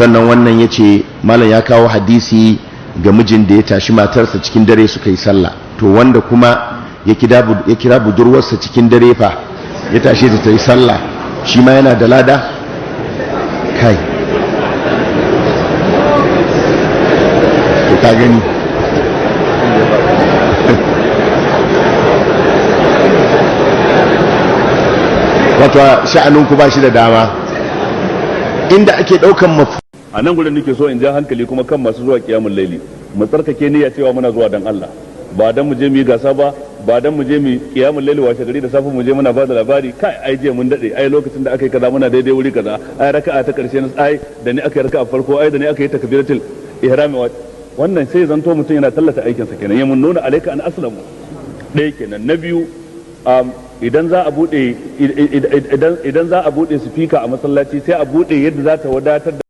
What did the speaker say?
Sannan wannan ya ce, malam, ya kawo hadisi ga mijin da ya tashi matarsa cikin dare suka yi sallah. To, wanda kuma ya kira budurwarsa cikin dare fa, ya tashe ta ta yi sallah, shi ma yana da lada? Kai, to ka gani. Wato sha'aninku ba shi da dama inda ake daukan mafi. A nan gurin nake so in ja hankali kuma kan masu zuwa kiyamul laili. Mu tsarkake niyya cewa muna zuwa dan Allah, ba dan mu je mu yi gasa ba, ba dan mu je mu kiyamul laili washe gari da safe mu je muna ba da labari: "Kai, ai je mun dade, ai lokacin da aka yi kaza muna daidai wuri kaza, ai raka'a ta karshe, ai da ni aka yi raka'a farko, ai da ni aka yi takbiratul ihrami." Wannan sai zanto mutum yana tallata aikin sa kenan. Yamunnuna alayka an aslamu, ɗaya kenan. Na biyu, idan za a bude sifika a masallaci, sai a bude yadda za ta wadatar da